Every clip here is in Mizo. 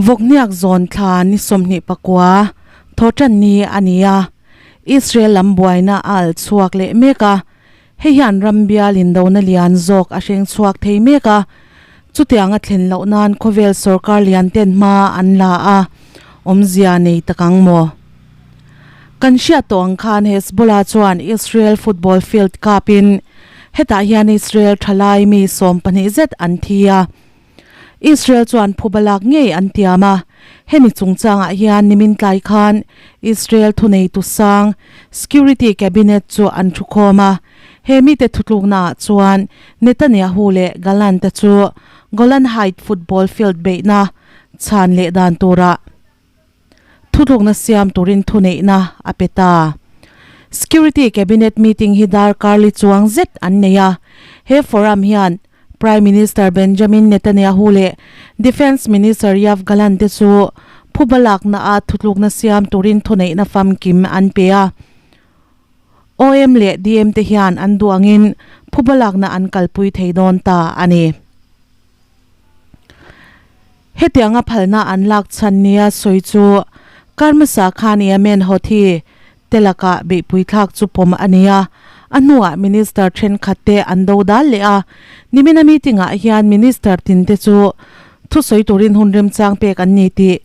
Vawkniak zawn thla ni 29 thawhtan ni a ni a, Israel lam buaina a alh chhuak leh mek a, hei hian ram bial indona lian zawk a hreng chhuak thei mek a, chutiang a thlen loh nan khawvel sorkar lian ten hma an la a, awmzia nei tak ang maw? Kan hriat tawh ang khan Hezbollah chuan Israel football field kapin hetah hian Israel thalai mi 12 zet an thi a. Israel chuan phuba lak ngei an tiam a, hemi chungchangah hian nimin tlai khan Israel thuneitu sang Security Cabinet chu an thukhawm a, he mite thutluknaah chuan Netanyahu leh Gallant-a chu Golan Height football field beihna chhan leh dan turah Thutlukna siam turin thuneihna a pe ta. Security Cabinet meeting hi darkar li chuang zet an nei a, he forum hian Prime Minister Benjamin Netanyahu leh Defence Minister Yoav Gallant te chu phuba lakna a thutlukna siam turin thuneihna famkim an pe a. OM leh DM te hian an duh angin phuba lakna an kalpui thei dawn ta a ni. Hetianga phalna an lak chhan nia sawi chu Karmasa khan Yemen Houthi te lakah beihpui thlak chu pawm a ni a, a hnuah minister thenkhat te an do dal leh a. Nimina meeting ah hian minister tin te chu thusawi turin hun remchang pek an ni tih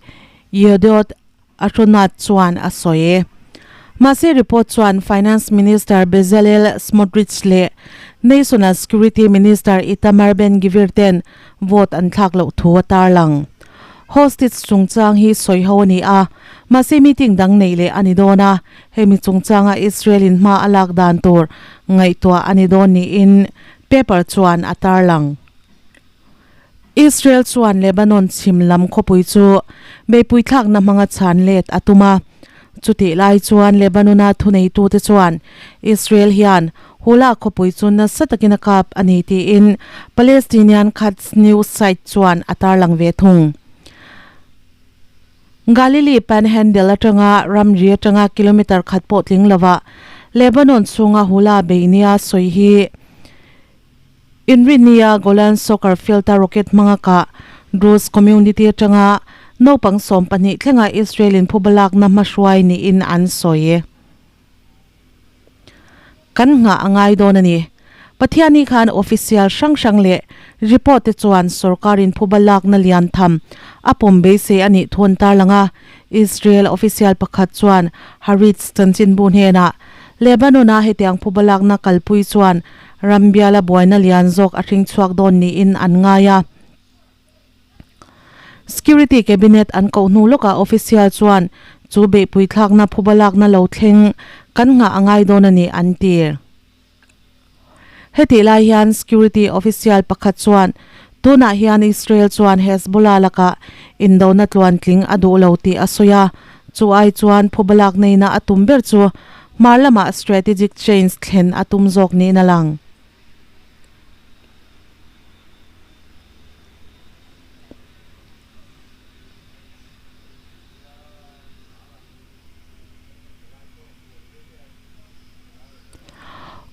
Yedioth Ahronoth chuan a sawi. Mahse report chuan Finance Minister Bezalel Smotrich leh National Security Minister Itamar Ben-Gvir ten vote an thlak loh thu a tarlang. Hostage chungchang hi sawi ho a ni a, mahse meeting dang neih leh a ni dawn a, hemi chungchanga Israel in hma a lak dan tur ngaihtuah a ni dawn niin paper chuan a tarlang. Israel chuan Lebanon chhim lam khawpui chu beipui thlakna hmanga chhan let a tum a. Chutih lai chuan Lebanon-a thuneitute chuan Israel hian Hula khawpui chu nasa takin a kap a ni tiin Palestinian Quds news site chuan a tarlang ve thung. Galilee Panhandle atanga ramri atanga kilometre khat pawh tling lovah Lebanon chhunga Hula bei nia sawi hi Inrinnia Golan Soccer Field-a rocket hmanga kah Druze community atanga naupang 12 thlenga Israel-in phuba lakna hmahruai niin an sawi. Kan nghah a ngai dawn a ni. Pathiani khan official hrang hrang leh report te chuan sorkarin phuba lakna lian tham a pawm beisei a nih thu an tarlang a. Israel official pakhat chuan Haaretz chanchinbu hnenah Lebanon-a hetiang phuba lakna kalpui chuan Ram biala buaina lian zawk a hring chhuak dawn niin an ngai a. Security Cabinet an koh hnu lawkah official chuan chu beihpui thlakna phuba lakna lo thleng kan nghah a ngai dawn a ni an ti. Hetih lai hian security official pakhat chuan tunah hian Israel chuan Hezbollah lakah indona tluantling a duh lo tih a sawi a, chu ai chuan phuba lak neina a tum ber chu Hmar lamah strategic change thlen a tum zawk niin a lang.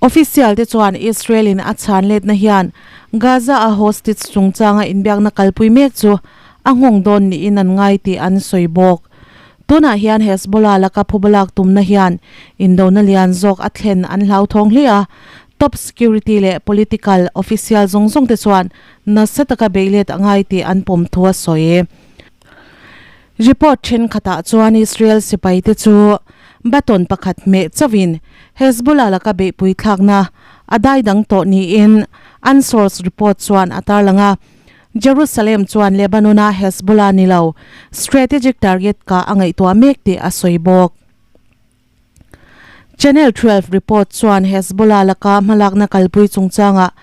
Official te chuan Israel in a chhan letna hian Gaza a hostage chungchanga inbiakna kalpui mek chu a nghawng dawn niin an ngai tih an sawi bawk. Tunah hian Hezbollah laka phubalak tumna hian indona lian zawk a thlen an hlauthawng hle a, top security leh political official zawng zawng te chuan nasa taka beihlet a ngai tih an pawm thu a sawi. Report thenkhatah chuan Israel sipai te chu baton pakhat hmeh chauhin Hezbollah laka beihpui thlakna a dai dang tawh niin an source report chuan a tarlang a. Jerusalem chuan Lebanon-a Hezbollah ni lo strategic target kah a ngaihtuah mek tih a sawi bawk. Channel 12 report chuan Hezbollah laka hmalakna kalpui chungchangah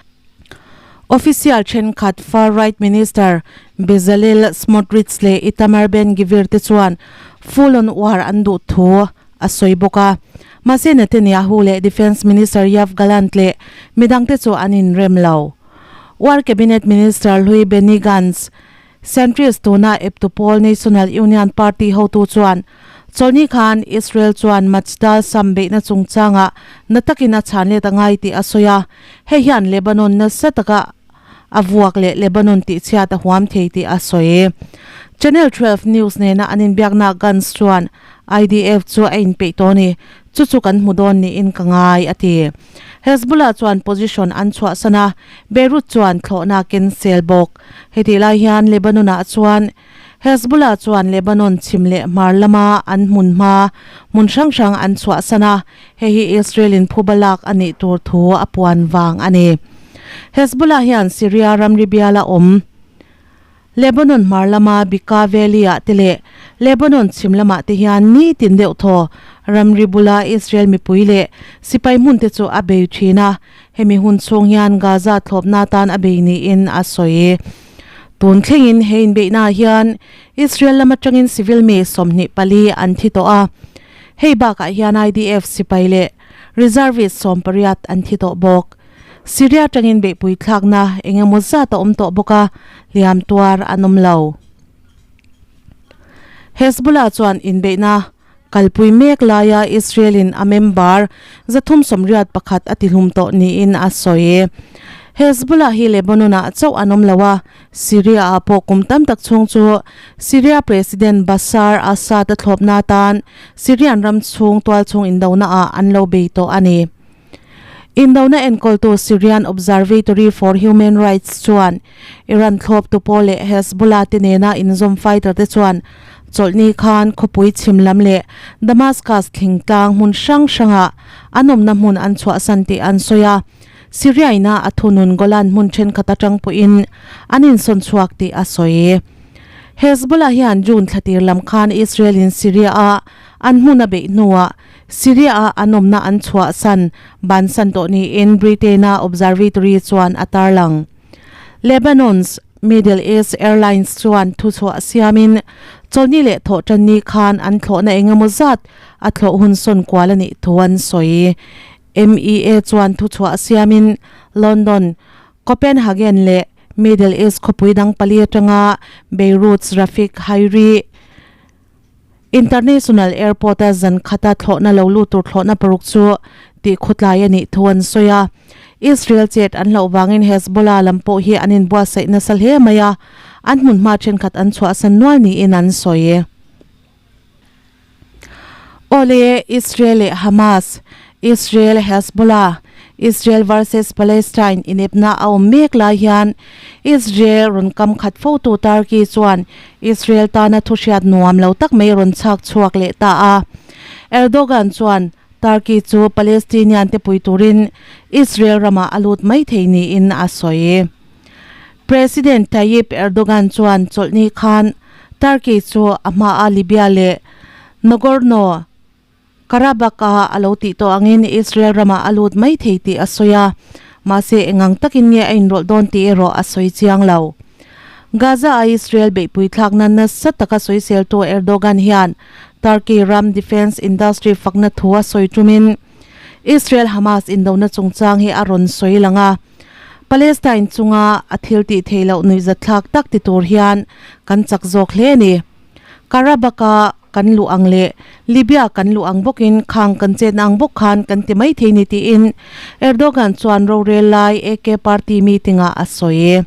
official thenkhat far-right minister Bezalel Smotrich leh Itamar Ben-Gvir te chuan full-on war an duh thu a sawi bawk a. Mahse Netanyahu leh Defence Minister Yoav Gallant leh midangte chu an inrem lo. War Cabinet Minister Hlui Benny Gantz, centrist tuna eptu pawl National Union Party hotu chuan chawlhni khan Israel chuan Majdal Sham beihna chungchangah na takin a chhan let a ngai tih a sawi a, hei hian Lebanon nasa taka a vuak leh Lebanon tihchhiat a huam thei tih a sawi. Channel 12 News nena an inbiaknaah Gantz chuan IDF chu a inpeih tawh a ni, chu chu kan hmu dawn niin ka ngai, a ti. Hezbollah chuan position an chhuahsan a, Beirut chuan thlawhna a cancel bawk. Hetih lai hian Lebanon-ah chuan Hezbollah chuan Lebanon chhim leh hmar lama an hmun hma hmun hrang hrang an chhuahsan a, hei hi Israel-in phuba lak a nih tur thu a puan vang a ni. Hezbollah hian Syria ramri biala awm Lebanon hmar lama Bekaa Valley-ah te leh Lebanon chhim lamah te hian nitin deuh thaw ramri bula Israel mipui leh sipai hmun te chu a bei thin a, hemi hun chhung hian Gaza thlawpna tan a bei niin a sawi. Tun thlengin he inbeihnaah hian Israel lam atangin civil mi 24 an thi tawh a, hei bakah hian IDF sipai leh reservist 18 an thi tawh bawk. Syria atangin beihpui thlakna eng emaw zat a awm tawh bawk a, hliam tuar an awm lo. Hezbollah chuan inbeihna kalpui mek laia Israel-in a member 381 a tihlum tawh niin a sawi. Hezbollah hi Lebanon-ah chauh an awm lo a, Syria-ah pawh kum tam tak chhung chu Syria President Bashar Assad-a thlawpna atan Syrian ram chhung tualchhung indonaah an lo bei tawh a ni. Indona enkawltu Syrian Observatory for Human Rights chuan Iran thlawptu pawl leh Hezbollah te nena inzawm fighter te chuan chawlhni khan khawpui chhim lam leh Damascus thlingtlang hmun hrang hrangah an awmna hmun an chhuahsan tih an sawi a, Syria ina a thunun Golan hmun thenkhat atang pawhin an insawn chhuak tih a sawi. Hezbollah hian June thla tir lam khan Israel in Syria-a an hmun a beih hnuah Syria-a an awmna an chhuahsan bansan tawh niin Britain-a Observatory chuan a tarlang. Lebanon's Middle East Airlines chuan thuchhuah siamin chawlhni leh thawhtanni khan an thlawhna eng emaw zat a thlawh hun sawn kual a nih thu an sawi. MEA chuan thuchhuah siamin London, Copenhagen leh Middle East khawpui dang pali atanga Beirut's Rafik Hariri International Airport-a zan khata thlawhna lo lut tur thlawhna paruk chu tih khawtlai a nih thu an sawi a. Israel chet an hlauh vangin Hezbollah lam pawh hi an inbuatsaih nasa hle mai a, an hmunhma thenkhat an chhuahsan nual niin an sawi. Awle, Israel leh Hamas, Israel Hezbollah, Israel versus Palestine inepna a awm mek lai hian Israel rawn kam khat fotu Turkey chuan Israel tana thuhriat nuam lo tak mai rawn chhak chhuak leh ta a. Erdogan chuan Turkey chu Palestinian te pui turin Israel ramah a lut mai thei niin a sawi. President Tayyip Erdogan chuan chawlhni khan Turkey chu a hmaa Libya leh Nagorno Karabakh-a a lo tih tawh angin Israel ramah a lut mai thei tih a sawi a, mahse engang takin nge a inrawlh dawn tih erawh a sawi chiang lo. Gaza-a Israel beihpui thlakna nasa taka sawiseltu Erdogan hian Turkey ram defence industry fakna thu a sawi tumin Israel-Hamas indona chungchang hi a rawn sawi lang a, Palestine chunga a thil tih theih loh nuihzatthlak tak ti tur hian kan chak zawk hle a ni. Karabakh-a Kan luh ang leh Libya kan luh ang bawkin khang kan chetna ang bawk khan kan ti mai thei ni tiin Erdogan chuan rorel lai AK party meeting-ah a sawi.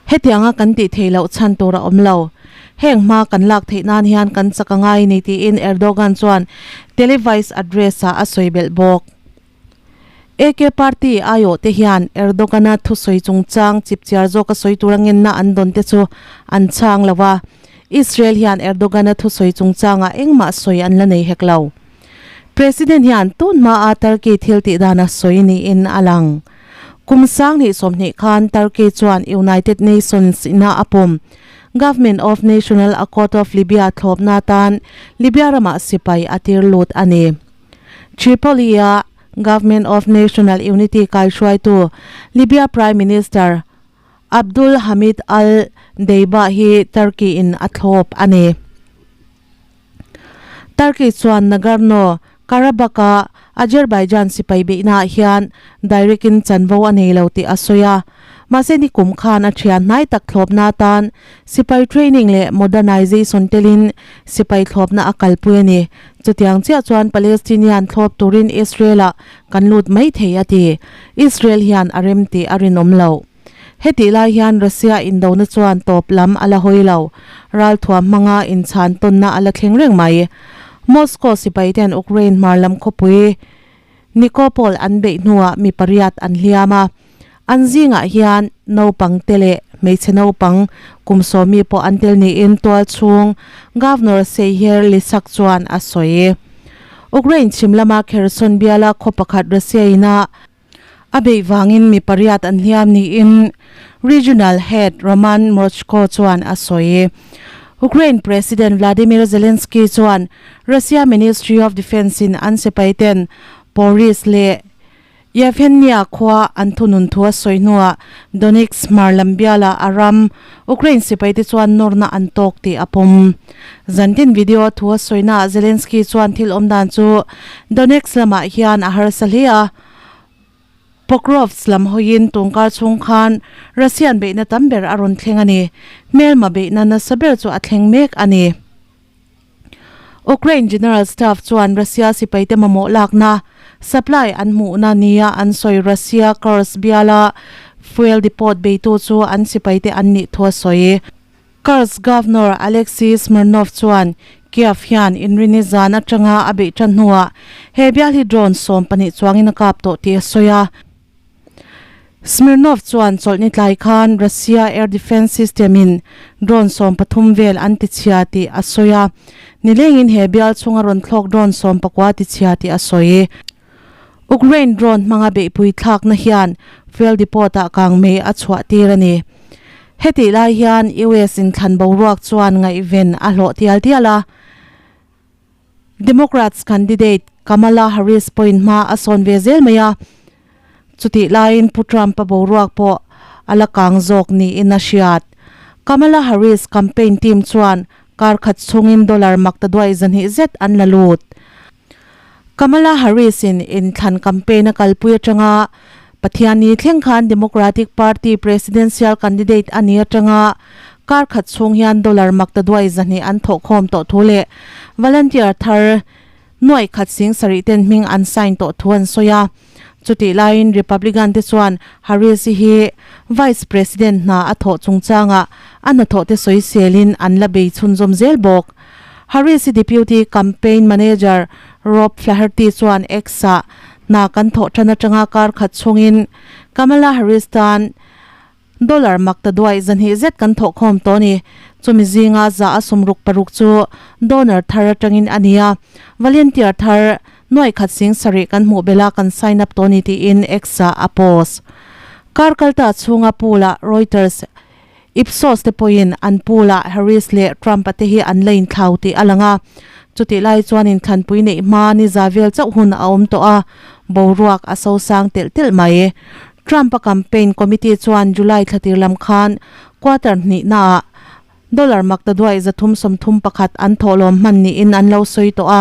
Hetianga kan tih theih loh chhan tur a awm lo. Heng hma kan lak theih nan hian kan chak a ngai ni tiin Erdogan chuan televised address-ah a sawi belh bawk. AK Party aiawh te hian Erdogan-a thusawi chungchang chipchiar zawka sawi tura ngenna an dawn te chu an chhang lo a, Israel hian Erdogan-a thusawi chungchangah engmah sawi an la nei hek lo. President hian tun hmaa Turkey thil tih dana sawi niin a lang. Kum 2020 khan Turkey chuan United Nations ina a pawm Government of National Accord of Libya thlawpna atan Libya ramah sipai a tir lut a ni. Tripoli-a Government of National Unity kaihruaitu Libya Prime Minister Abdul Hamid al-Dbeibah hi Turkey-in a thlawp a ni. Turkey chuan Nagorno-Karabakh-a Azerbaijan sipai beihnaah hian direct-in chanvo a nei lo tih a sawi a. Mahse nikum khan a thian hnai tak thlawpna atan sipai training leh modernization telin sipai thlawpna a kalpui a ni. Chutiang chiah chuan Palestinian thlawp turin Israel-ah kan lut mai thei a ti. Israel hian a rem tih a rinawm lo. Hetih lai hian Russia indona chuan tawp lam a la hawi lo. Ralthuam hmanga inchhan tawnna a la thleng reng mai. Moscow sipaiten Ukraine hmar lam khawpui Nikopol an beih hnuah mi pariat an hliam a. An zingah hian naupang te leh hmeichhe naupang kum sawmi pawh an tel niin tual chhung Governor Seyher Lysak chuan a sawi. Ukraine chhim lama Kherson biala khaw pakhat Russia ina A beih vangin mi pariat an hliam niin Regional Head Roman Mrochko chuan a sawi. Ukraine President Vladimir Zelensky chuan Russia Ministry of Defence-in an sipaiten Poris leh Yevheniya khua an thunun thu a sawi hnuah Donetsk hmar lam bialah a ram Ukraine sipaite chuan nawrna an tawk tih a pawm. Zantin video thu a sawinaah Zelensky chuan thil awm dan chu Donetsk lamah hian a harsa hle a, Pokrovsk lam hawiin tungkar chhung khan Russian beihna tam ber a rawn thleng a ni. Hmelma beihna nasa ber chu a thleng mek a ni. Ukraine General Staff chuan Russia sipaite mamawh lakna, supply, an hmuhna nia an sawi Russia Kursk biala fuel depot beitu chu an sipaite an nih thu a sawi. Kursk Governor Alexei Smirnov chuan Kiev hian inrini zan atanga a beih tan hnuah he bial hi drone 12 chuangin a kap tawh tih a sawi a. Smirnov chuan chawlhni tlai khan Russia air defence system in drone 13 vel an tichhia tih a sawi a, nilengin he bial chhunga rawn thlawk drone 19 tichhia tih a sawi. Ukraine drone hmanga beihpui thlakna hian fuel depot ah kangmei a chhuah tir a ni. Hetih lai hian US inthlan boruak chuan ngaihven a hlawh tial tial a. Democrats candidate Kamala Harris pawhin hma a sawn ve zel mai a, chutih laiin Pu Trump-a boruak pawh a la kang zawk niin a hriat. Kamala Harris campaign team chuan kar khat chhungin dollar makta duai 200 zet an la lut. Kamala Harris-in inthlan campaign a kalpui atanga Pathianni thleng khan Democratic Party presidential candidate a ni atanga kar khat chhung hian dollar makta duai 200 an thawhkhawm tawh thu leh volunteer thar nuaih khat sing sarih ten hming an sign tawh thu an sawi a. Chutih laiin Republican te chuan Harris-i hi vice president hna a thawh chungchangah a hnathawh te sawiselin an la bei chhunzawm zel bawk. Harris-i deputy campaign manager Rob Flaherty chuan X-ah hna kan thawh tan atanga kar khat chhungin Kamala Harris tan dollar makta duai 200 zet kan thawh khawm tawh a ni. Chumi zinga 166 chu donor thar atangin a ni a, volunteer thar nuaih khat sing sarih kan hmuh belh a kan sign up tawh a ni tiin X-ah a post. Kar kalta chhunga pool-ah Reuters Ipsos te pawhin an pool-ah Harris leh Trump-a te hi an la inthlau tih a lang a, chutih lai chuan inthlanpui neih hma ni za vel chauh hun a awm tawh a, boruak a sosang telh telh mai. Trump-a campaign committee chuan July thlatir lam khan quarter hnihnaah dollar makta duaih 331 an thawhlawm hman niin an lo sawi tawh a.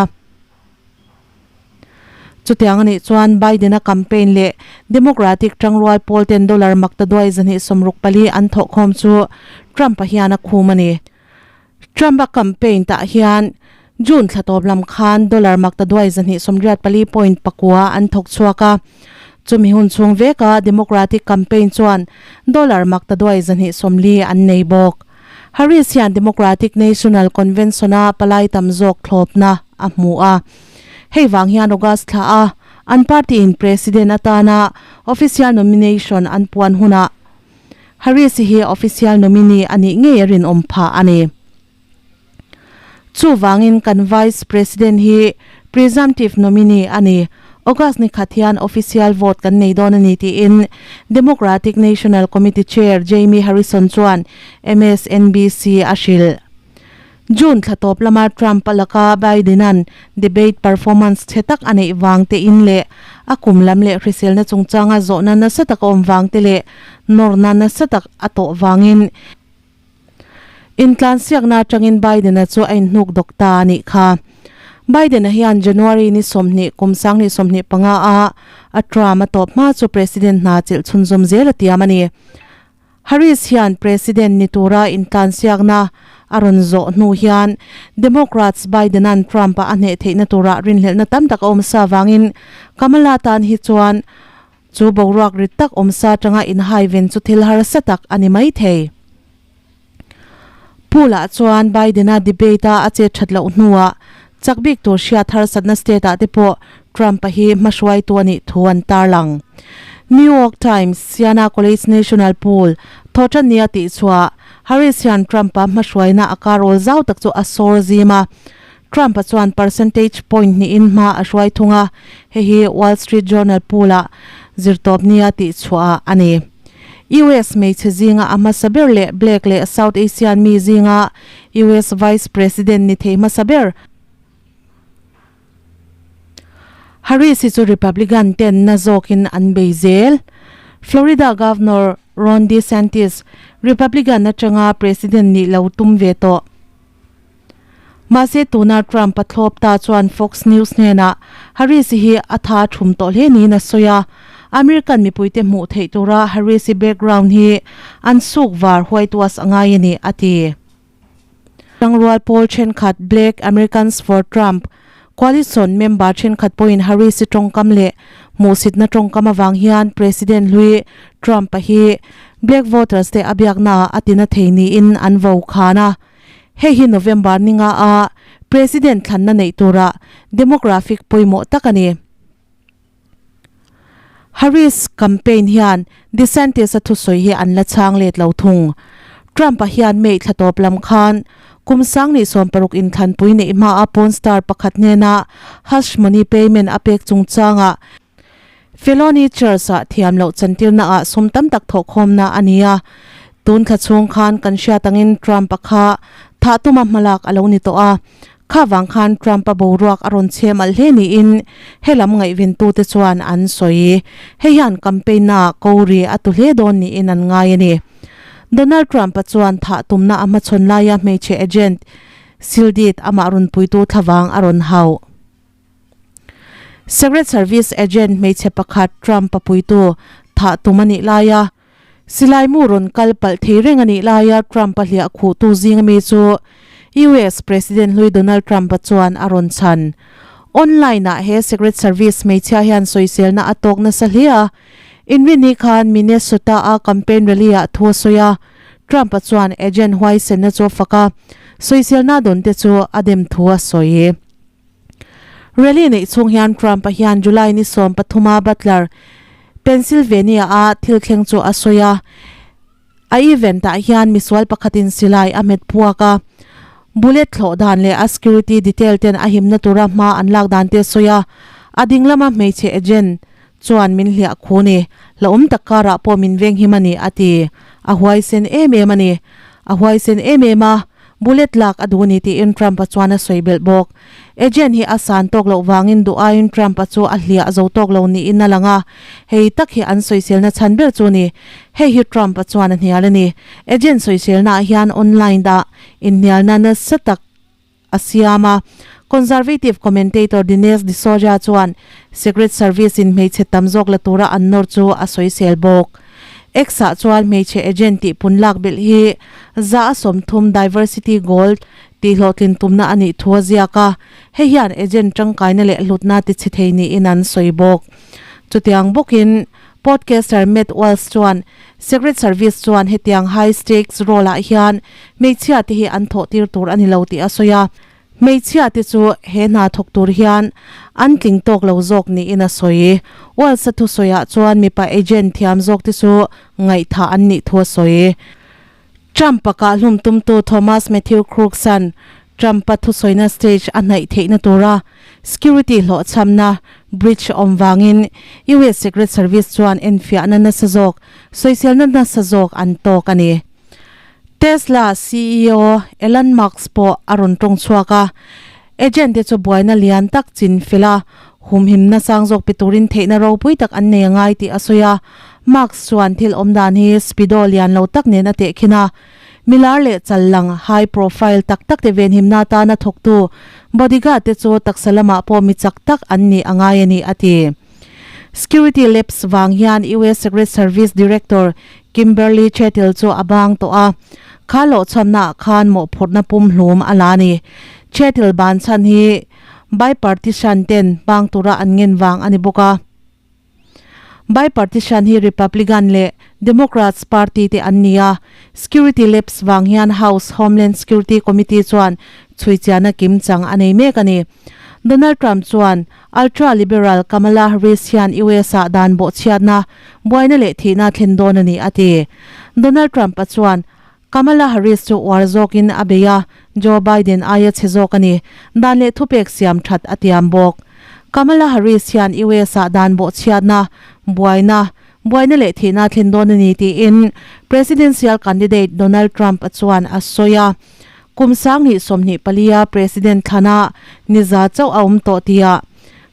Chutiang a nih chuan Biden-a campaign leh Democratic tangrual pawl ten dollar makta duai 264 an thawhkhawm chu Trump-a hian a khum a ni. Trump-a campaign tah hian June thla tawp lam khan dollar makta duai 284.9 an thawk chhuak a. Chumi hun chhung veka Democratic campaign chuan dollar makta duai 240 an nei bawk. Harris hian Democratic National Convention-a palai tam zawk thlawpna a hmu a. Hei vang hian August thla a an party-in President atana official nomination an puan hunah Harris hi official nominee a nih ngei a rinawm phah a ni. Chuvangin kan Vice President hi presumptive nominee a ni. August ni khat hian official vote kan nei dawn a ni tiin Democratic National Committee Chair Jamie Harrison chuan MSNBC a hrilh. June thla tawp lama Trump a laka Biden-a'n debate performance chhe tak a neih vang te in leh a kum lam leh hriselna chungchanga zawhna nasa tak a awm vang te leh nawrna nasa tak a tawh vangin Intlansiakna atangin Biden-a chu a inhnuk dawk ta a nih kha. Biden-a hian January ni 20 kum 2025 a a term a tawp hma chu President hna chilh chhunzawm zel a tiam a ni. Harris hian President ni tura intlansiakna a rawn zawh hnu hian Democrats Biden-a'n Trump-a a hneh theihna tura rinhlelhna tam tak a awm sa vangin Kamala tan hi chuan chu boruak rit tak awm sa atanga inhaiven chu thil harsa tak a ni mai thei. Pool-ah chuan Biden-a debate-a a chet that loh hnuah chak bik tur hriat harsatna state-ah te pawh Trump-a hi hmahruaitu a nih thu an tarlang. New York Times, Siena College National Pool, thawhtannia tihchhuah, Harris hian Trump-a hmahruaina a karawl zau tak chu a sawr zim a. Trump-a chuan percentage point hnihin hma a hruai thung a, hei hi Wall Street Journal pool-ah zirtawpnia tihchhuah a ni. US hmeichhe zinga a hmasa ber leh Black leh South Asian mi zinga US Vice President ni thei hmasa ber Harris hi chu Republican ten na zawkin an bei zel. Florida Governor Ron DeSantis, Republican atanga President nih lo tum ve tawh. Mahse tuna Trump a thlawp ta chuan Fox News hnenah Harris hi a tha thum tawh hle niin a sawi a. American mipuite hmuh theih tura Harris i background hi an suk var White Wash a ngai a ni, a ti. Tangrual pawl thenkhat Black Americans for Trump coalition member thenkhat pawhin Harris i tawngkam leh hmuhsitna tawngkam avang hian President hlui Trump-a hi Black voters te a biaknaah a tina thei niin an vo khan a. Hei hi November ninga a President thlanna neih tura demographic pawimawh tak a ni. Harris campaign hian DeSantis-a thusawi hi an la chhang let lo thung. Trump-a hian May thla tawp lam khan kum sangni 60 inthlanpui neih hmaa porn star pakhat hnena hush money payment a pek chungchangah Felony charge-ah thiam loh chantirnaah sum tam tak thawhkhawmna a ni a. Tun thla chhung khan kan hriat angin Trump-a kha thah tuma hmalak a lo ni tawh a. Kha vang khan Trump-a boruak a rawn chhem alh hle niin helam ngaihventute chuan an sawi. Hei hian campaign-naah ko ri a tu hle dawn niin an ngai a ni. Donald Trump-a chuan thah tumna a hmachhawn laia hmeichhe agent Sildit amah rawnpuitu thlavang a rawn hauh. Secret Service agent hmeichhe pakhat Trump a puitu thah tum a nih laia silai mu rawn kal palh thei reng a nih laia Trump a hliah khuhtu zing ami chu US President hlui Donald Trump a chuan a rawn chhan. Online ah he Secret Service hmeichhia hian sawiselna a tawk nasa hle a, Inrinni khan Minnesota a campaign rally ah thu a sawi a, Trump a chuan agent huaisenna chu a fak a, sawiselna dawn te chu a dem thu a sawi. Rally neih chhung hian Trump-a hian July ni 13 a Butler, Pennsylvania-a thil thleng chu a sawi a. A event-ah hian misual pakhatin silai a hmet puak a, bullet thlawh dan leh a security detail ten a himna tura hma an lak dan te a sawi a. A ding lama hmeichhe agent chuan min hliah khu ni, hlauhawm tak karah pawh min venghim a ni, a ti. A huaisen em em a ni. A huaisen em em a, bullet lak a duh a ni tiin Trump-a chuan a sawi belh bawk. Agent hi a san tawk loh vangin duh aiin Trump-a chu a hliah zo tawk lo niin a lang a, hei tak hi an sawiselna chhan ber chu a ni. Hei hi Trump-a chuan a hnial a ni. Agent sawiselnaah hian online-ah inhnialna nasa tak a siam a. Conservative commentator Dinesh D'Souza chuan Secret Service-in hmeichhe tam zawk la tura an nawr chu a sawisel bawk. X-ah chuan hmeichhe agent tih pun lak belh hi 30% diversity goal tih hlawhtlin tumna a nih thu a ziak a, hei hian agent tangkaina leh hlutna tichhe thei niin an sawi bawk. Chutiang bawkin Podcaster Matt Walsh chuan Secret Service chuan hetiang high stakes role ah hian hmeichhia te hi an thawh tir tur a ni lo tih a sawi a. Hmeichhia te chu he hna thawk tur hian an tling tawk lo zawk niin a sawi. Walsh a thusawi ah chuan mipa agent thiam zawk te chu ngaihthah an nih thu a sawi. Trump-a kahhlum tumtu Thomas Matthew Crooks-a'n Trump-a thusawina stage a hnaih theihna tura security hlawhchhamna breach awm vangin US Secret Service chuan enfiahna nasa zawk, sawiselna nasa zawk an tawk a ni. Tesla ceo Elon Musk pawh a rawn tawng chhuak a, agent te chu buaina lian tak chin fel a, humhimna sang zawk pe turin theihna ropui tak an nei a ngai tih a sawi a. Musk chuan thil awm dan hi speedo lian lo tak nen a tehkhin a, milar leh chal lang high profile tak tak te venhimna atana thawktu bodyguard te chu taksa lamah pawh mi chak tak an nih a ngai a ni, a ti. Security lapse vang hian US Secret Service Director. Kimberly Chetil chu a bang tawh a, kha hlawhchhamna ah khan mawhphurhna pumhlum a la a ni. Chetil ban chhan hi bipartisan ten bang tura an ngen vang a ni bawk a. Bipartisan hi Republican leh Democrats party te an ni a, security lapse vang hian House Homeland Security Committee chuan chhuichiahna kimchang a nei mek a ni. Donald Trump chuan ultra-liberal Kamala Harris hian US-ah dan bawhchhiatna, buaina leh thihna thlen dawn a ni a ti. Donald Trump-a chuan Kamala Harris chu uar zawkin a bei a, Joe Biden aia chhe zawk a ni. Dan leh thupek siam that a tiam bawk. Kamala Harris hian US-ah dan bawhchhiatna, buaina, buaina leh thihna thlen dawn a ni tiin Presidential candidate Donald Trump-a chuan a sawi a. Kum 2024-a President thlanah niza chauh a awm tawh tia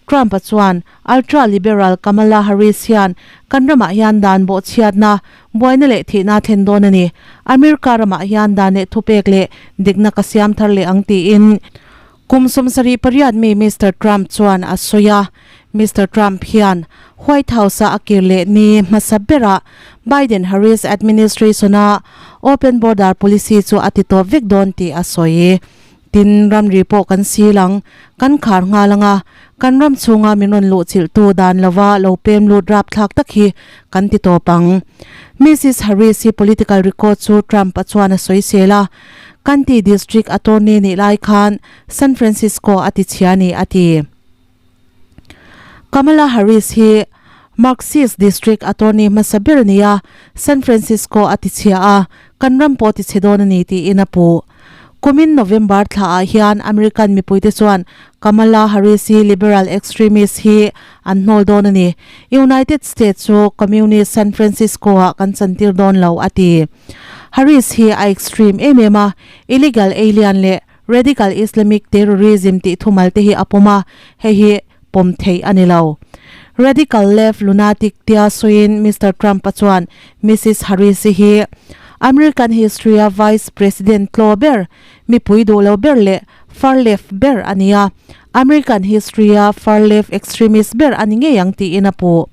Trump-a chuan ultra-liberal Kamala Harris hian kan ramah hian dan bawhchhiatna, buaina leh thihna a thlen dawn a ni. America ramah hian dan leh thupek leh dikna ka siam thar leh ang tiin kum 78 mi Mister Trump chuan a sawi a. Mister Trump hian White House-a a kir leh ni hmasa berah Biden-Harris administration-a open border policy chu a ti tawp vek dawn tih a sawi. Tin, ramri pawh kan sil ang, kan khar nghal ang a, kan ram chhunga min rawn luh chilhtu dan lova lo pem lut rapthlak tak hi kan ti tawp ang. Mrs Harris hi political record chu Trump-a chuan a sawisel a, Kanti District Attorney nih lai khan San Francisco a ti chhia ni a ti. Kamala Harris hi Marxist District Attorney hmasa ber a ni a, San Francisco a ti chhia a, kan ram pawh ti chhe dawn a ni tiin a puh. Kumin November thla ah hian American mipuite chuan Kamala Harris hi liberal extremist hi an hnawl dawn a ni. United States chu Communist San Francisco ah kan chantir dawn lo a ti. Harris hi a extreme em em a, illegal alien leh radical Islamic terrorism tih thumal te hi a pawm a, hei hi pawm theih a ni lo. Radical left lunatic tia sawiin Mister Trump-a chuan Mrs Harris-i hi American history-a vice president tlaw ber, mipui duh lo ber leh far left ber a ni a, American history-a far left extremist ber a ni ngei ang tiin a puh.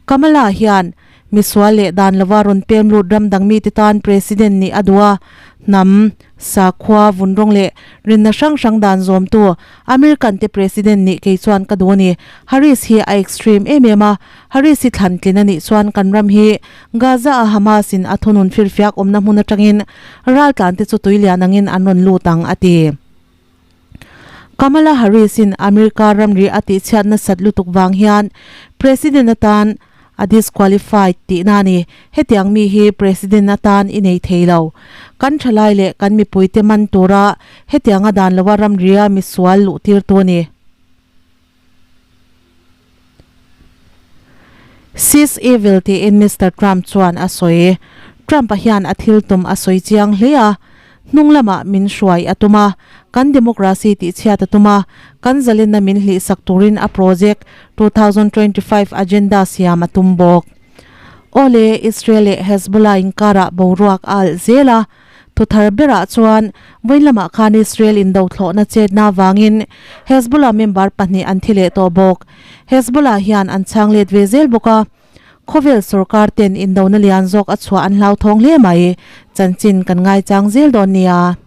Kamala hian Misual leh dan lova rawn pem lut ram dang mite tan President nih a duh a, hnam, sakhua, vunrawng leh rinna hrang hrang dan zawmtu American te President nih kei chuan ka duh a ni. Harris hi a extreme em em a, Harris hi thlan tlin a nih chuan kan ram hi Gaza a Hamas in a thunun firfiak awmna hmun atangin raltlan te chu tuilian angin an rawn lut ang a ti. Kamala Harris in America ramri a tihchhiat nasat lutuk vang hian President atan a disqualified tihna a ni. Hetiang mi hi President atan i nei thei lo. Kan thalai leh kan mipuite man tura hetianga dan loa ramria misual luh tirtu a ni. Sis Evil tiin Mister Trump chuan a sawi. Trump-a hian a thil tum a sawi chiang hle a, hnung lamah min hruai a tum a, kan democracy tihchhiat a tum a, kan zalenna min hlihsak turin a project 2025 agenda siam a tum bawk. Awle, Israel leh Hezbollah inkarah boruak a alh zel a, Thuthar berah chuan vawiin lamah khan Israel indothlawhna chetna avangin Hezbollah member pahnih an thi leh tawh bawk. Hezbollah hian an chhang let ve zel bawk a, khawvel sorkar ten indona lian zawk a chhuah an hlauthawng hle mai. Chanchin kan ngaichang zel dawn nia.